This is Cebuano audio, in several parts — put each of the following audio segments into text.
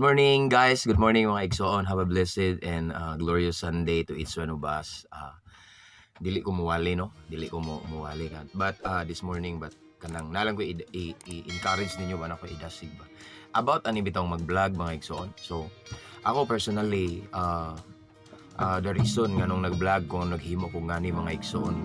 Good morning, guys. Good morning, mga igsoon. Have a blessed and glorious Sunday to each one of us. Dili ko muwali, no? Dili ko mo muwali ka. But this morning, but kanang nalang ko i-encourage ninyo ba na ko idasig ba about ani bitawng mag-vlog, mga igsoon. So, ako personally, the reason nga nung nag-vlog ko, naghimo ko ngani, mga igsoon,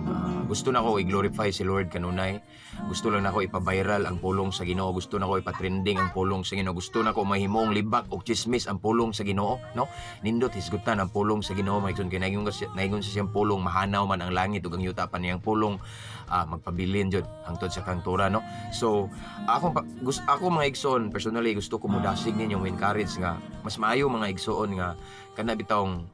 gusto na ko i-glorify si Lord kanunay. Gusto lang nako ipa-viral ang pulong sa Ginoo, gusto na ko ipa-trending ang pulong sa Ginoo, gusto na ko mahimong libak og chismis ang pulong sa Ginoo, no? Nindot hisgutan ang pulong sa Ginoo, mga igsoon, kay naigon sa siyang pulong, mahanaw man ang langit ug ang yuta pa niyang pulong magpabilin jud hangtod sa kangtura, no? So, ako gusto ako, mga igsoon, personally gusto ko modasig ninyo, mo encourage nga mas maayo, mga igsoon, nga kana bitawng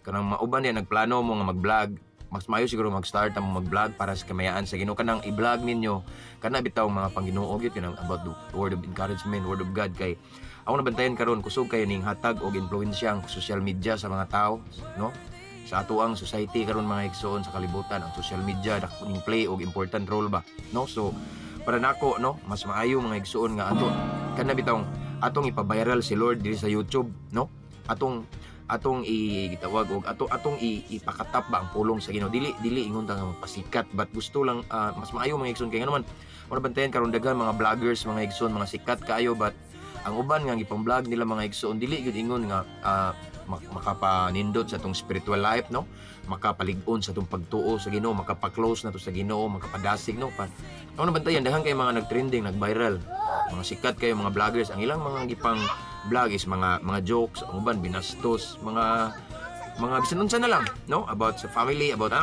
kanang mauban niya nagplano mo nga mag-vlog, mas maayo siguro mag-start ang mag-vlog para sa kamayaan sa Ginoo. Kanang i-vlog ninyo kana bitaw mga pangginoo gyud, kanang about the word of encouragement, word of God, kay ako nabantayan karon kusog kayo ning hatag og impluwensya ang social media sa mga tao, no? Sa atoang society karon, mga igsoon, sa kalibutan, ang social media dako ning play og important role ba, no? So para nako, no, mas maayo, mga igsoon, nga ato kana bitawng atong ipa-viral si Lord diri sa YouTube, no? Atong i gitawag og atong ipakatap ba ang pulong sa Ginoo. Dili ingon ta nga magpasikat, but gusto lang mas maayo, mga igsoon, kay ngano man wala bantayan karon daghan mga vloggers, mga igsoon, mga sikat kaayo, but ang uban nga gipang vlog nila, mga igsoon, dili gyud ingon nga makapanindot sa atong spiritual life, no? Makapalig-on sa atong pagtuo sa Ginoo, makapa-close na to sa Ginoo, makapadasig, no? Pa ako nabantayan daghan kay mga nagtrending, nag-viral, mga sikat kayo mga vloggers, ang ilang mga gipang vlog is mga jokes, ang uban binastos, mga bisan unsa na lang, no? About sa family, about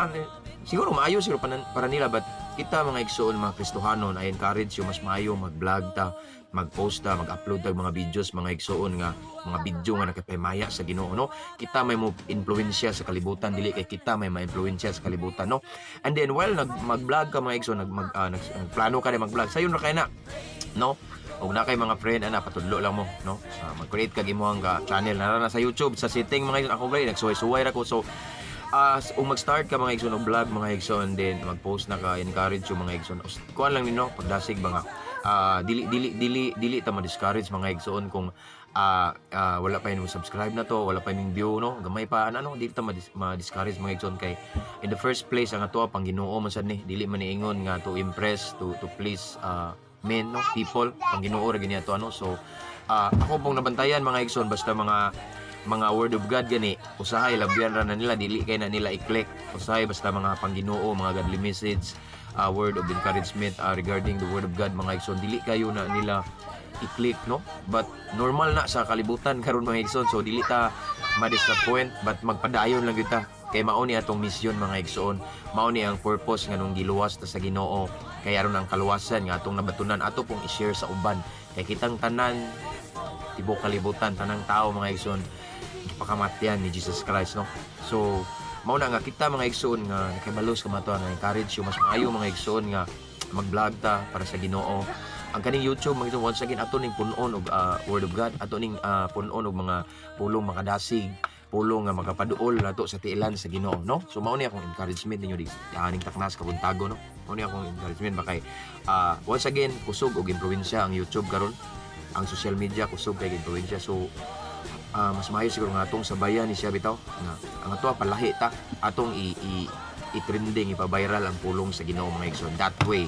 siguro maayo siguro para nila, but kita, mga igsoon, mga Kristohanon, I encourage you, mas maayo mag-vlog ta, mag-post ta, mag-upload tag mga videos, mga igsoon, nga mga video nga nakapahimaya sa Ginoo, no? Kita may mo influensya sa kalibutan, dili kay kita may ma-influensya sa kalibutan, no? And then while mag-vlog ka, mga igsoon, nagplano ka rin mag-vlog, sayon ra kay na, no? Og na kay mga friend ana, patudlo lang mo, no? Mag-create kag imong ka channel na na sa YouTube sa setting, mga igsoon. Ako gani nagsuway-suway ra ko. So kung mag-start ka, mga igsoon, og vlog, mga igsoon, then mag-post na ka, encourage yung mga igsoon. Kuan lang nino, pagdasig ba nga dili ta ma-discourage, mga igsoon, kung wala pa yung subscribe na to, wala pa yung view, no? Gamay pa ano, dili ta ma-discourage, mga igsoon, kay in the first place ang ato pang Ginoo man sad ni, dili man niingon nga to impress, to please men, no, people. Pang Ginoo ra gani ato ano. So ako pong nabantayan, mga igsoon, basta mga word of God gani, usahay labyan ra na nila, dili kay na nila i-click. Usahay basta mga pangginoo, mga godly message, word of encouragement regarding the word of God, mga igsoon, dili kayo na nila i-click, no? But normal na sa kalibutan karon, mga igsoon, so dili ta ma-disappoint, but magpadayon lang gyud ta kay mao ni atong misyon, mga igsoon. Mao ni ang purpose nga nung giluwas ta sa Ginoo, kay aron ang kaluwasan nga atong nabatunan ato pong i-share sa uban, kay kitang tanan, tibok kalibutan, tanang tao, mga igsoon, gipakamatyan ni Jesus Christ, no? So mao na nga kita, mga igsoon, nga nakibalo sa kamatuoran na encourage you, mas maayo, mga igsoon, nga mag-vlog ta para sa Ginoo. Ang kaning YouTube, mga igsoon, once again, ato ning punon og word of God, ato ning punon og mga pulong makadasig, pulong nga makapaduol nato sa tiilan sa Ginoo, no? So mao ni akong encouragement ninyo di aning taknas kabuntago, no? Mao ni akong encouragement ba kay once again, kusog og impluwensya ang YouTube karon, ang social media kusog kay impluwensya. So mas maayo siguro nga atong sabayan ni siya bitaw nga ang ato palahi ta atong i, i i-trending, ipa-viral ang pulong sa Ginoo, mga igsoon. That way,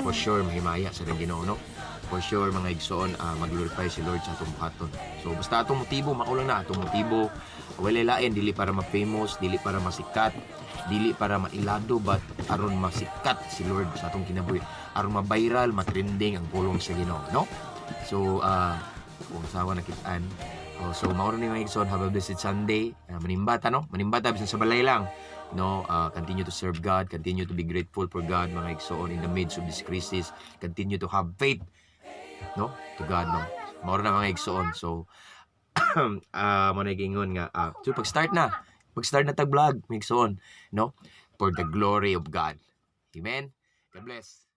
for sure mahimaya sa ring Ginoo, no? For sure, mga igsoon, mag-glorify si Lord sa atong buhaton. So basta atong motibo mao lang na atong motibo, wala lain, dili para ma-famous, dili para masikat, dili para mailado, but aron masikat si Lord sa atong kinabuhi, aron ma-viral, ma-trending ang pulong sa Ginoo, no? So kung asawa nakitaan. Oh, so mao ni, mga igsoon, have a blessed Sunday. Manimbata, no? Manimbata bisan sa balay lang. No, continue to serve God, continue to be grateful for God, mga igsoon, in the midst of this crisis. Continue to have faith, no, to God, no. Mao na, mga igsoon. So mo na giingon nga so pag-start na, pag-start na tag vlog, mga igsoon, no? For the glory of God. Amen. God bless.